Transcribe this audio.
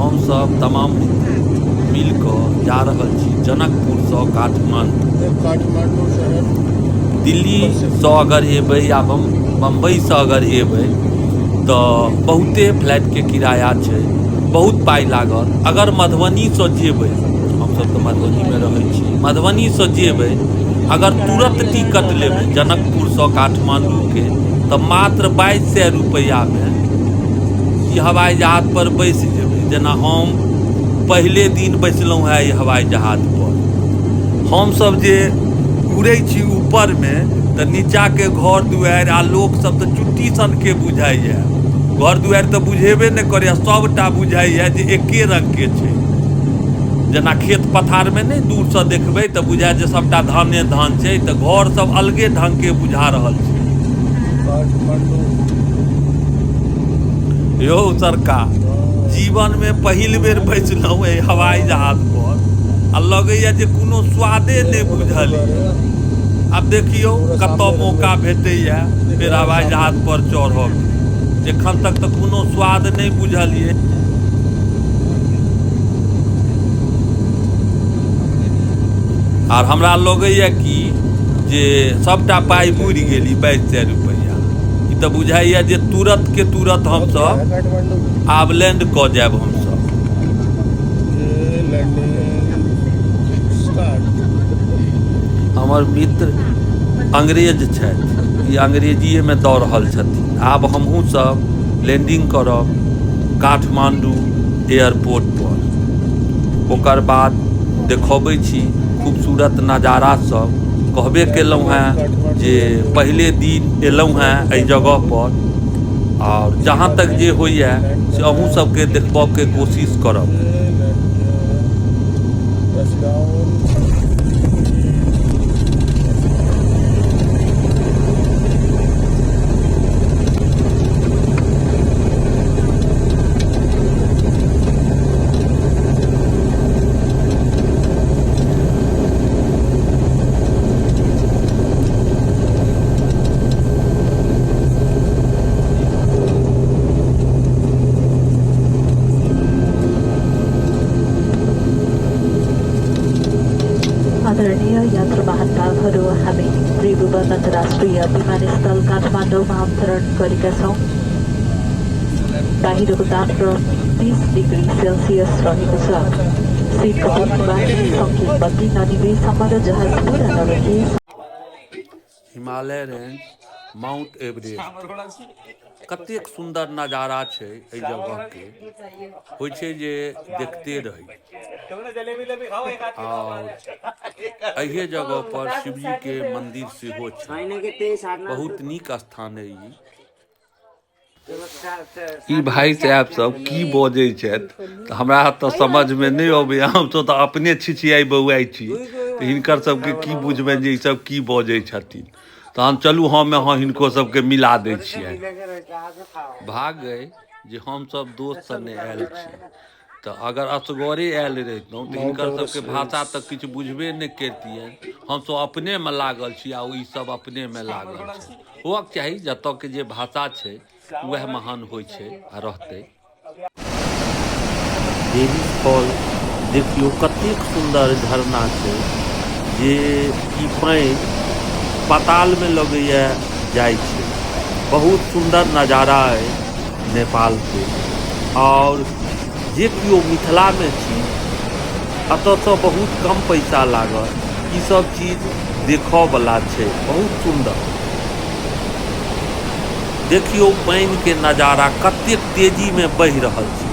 हमसभ तमाम मित्र मिल कऽ जा रहल छी जनकपुरसँ काठमाण्डू। काठमांडू शहर दिल्लीसँ अगर एबै या बम्बईसँ अगर एबै तऽ बहुते फ्लाइटके किराया छै, बहुत पाइ लागत। अगर मधुबनीसँ जेबै, हमसभ तऽ मधुबनीमे रहै छी, मधुबनीसँ जेबै अगर तुरत टिकट लेबै जनकपुरसँ काठमाण्डूके तऽ मात्र 2200 रुपैआमे ई हवाई जहाज पर बैस जेबै। जेना हम पहिले दिन बैसलहुँ हेँ ई हवाई जहाज पर, हमसभ जे उड़ै छी ऊपरमे तऽ नीचाँके घर दुआरि आ लोकसभ तऽ चुट्टी सनके बुझाइए, घर दुआरि तऽ बुझेबे नहि करैए, सभटा बुझाइए जे एके रङ्गके छै। जेना खेत पथारमे नहि दूरसँ देखबै तऽ बुझायत जे सभटा धाने धान छै, तऽ घर सब अलगे ढङ्गके बुझा रहल छै। काठमांडू। यौ सरकार, जीवनमे पहिल बेर बैसलहुँ एहि हवाई जहाज पर आ लगैए जे कोनो स्वादे नहि बुझल यऽ। आब देखियौ कतऽ मौका भेटैए फेर हवाई जहाज पर चढ़ब। एखन तक तऽ कोनो स्वाद नहि बुझल ये। आर हमरा लगैए कि जे सभटा पाइ बुड़ि गेल ई 2200 रुपैआ। ई तऽ बुझाइए जे तुरत के तुरत हमसभ काठमांडू आब लैंड कऽ जायब हमसभ। ये लैंडिंग स्टार्ट। हमर मित्र अंग्रेज छथि, ई अंग्रेजीएमे दऽ रहल छथिन। आब हमहूँ सब लैंडिंग करब काठमांडू एयरपोर्ट पर, ओकर बाद देखबै छी खूबसूरत नजारा सब। कहबे केलहुँ हेँ जे पहिले दिन एलहुँ हेँ एहि जगह पर, आओर जहाँ तक जे होइए से अहूँ सबके देखबऽके कोशिश करब। टचडाउन। आदरणीय यात्रु महानुभावहरू, हामी त्रिभुवन अन्तर्राष्ट्रिय विमानस्थल काठमाडौँमा अवतरण गरेका छौँ। बाहिरको तापक्रम 30 डिग्री सेल्सियस रहेको छ। सिटको बेल्टबाट सङ्केत बत्ती ननिभेसम्म र जहाज पुरा नरोकिए हिमालय रेंज, माउंट एवरेस्ट, कतेक सुन्दर नजारा छै एहि जगहके, होइ छै जे देखते रही। आओर एहि जगह पर शिवजीके मंदिर सेहो छै, बहुत नीक स्थान है ई। ई भाई साहब सब की बजै छथि तऽ हमरा तऽ समझमे नहि अबैए, हमसब तऽ अपने छिछियाइ बौआइ छी तऽ हिनकर सबके की बुझबनि जे ई सब की बजै छथिन। तहन चलू हम अहाँ हिनको सबके मिला दै छियनि। भाग अइ जे हमसब दोस्त सने आयल छी, तऽ अगर असगरे आयल रहितहुँ तऽ हिनकर सबके भाषा तऽ किछु बुझबे नहि करितियनि। हमसब अपनेमे लागल छी आ ई सब अपनेमे लागल छै। होअके चाही, जतऽके जे भाषा छै उएह महान होइ छै आ रहतै। डेविस फॉल देखियौ कतेक सुन्दर झरना छै जे ई पानि पातालमे लगैए जाइ छै। बहुत सुन्दर नजारा अइ नेपालके। आओर जे केओ मिथिलामे छी, एतऽसँ बहुत कम पैसा लागत, ई सब चीज देखऽवला छै, बहुत सुन्दर। देखियौ पानिके नजारा कतेक तेजीमे बहि रहल छै।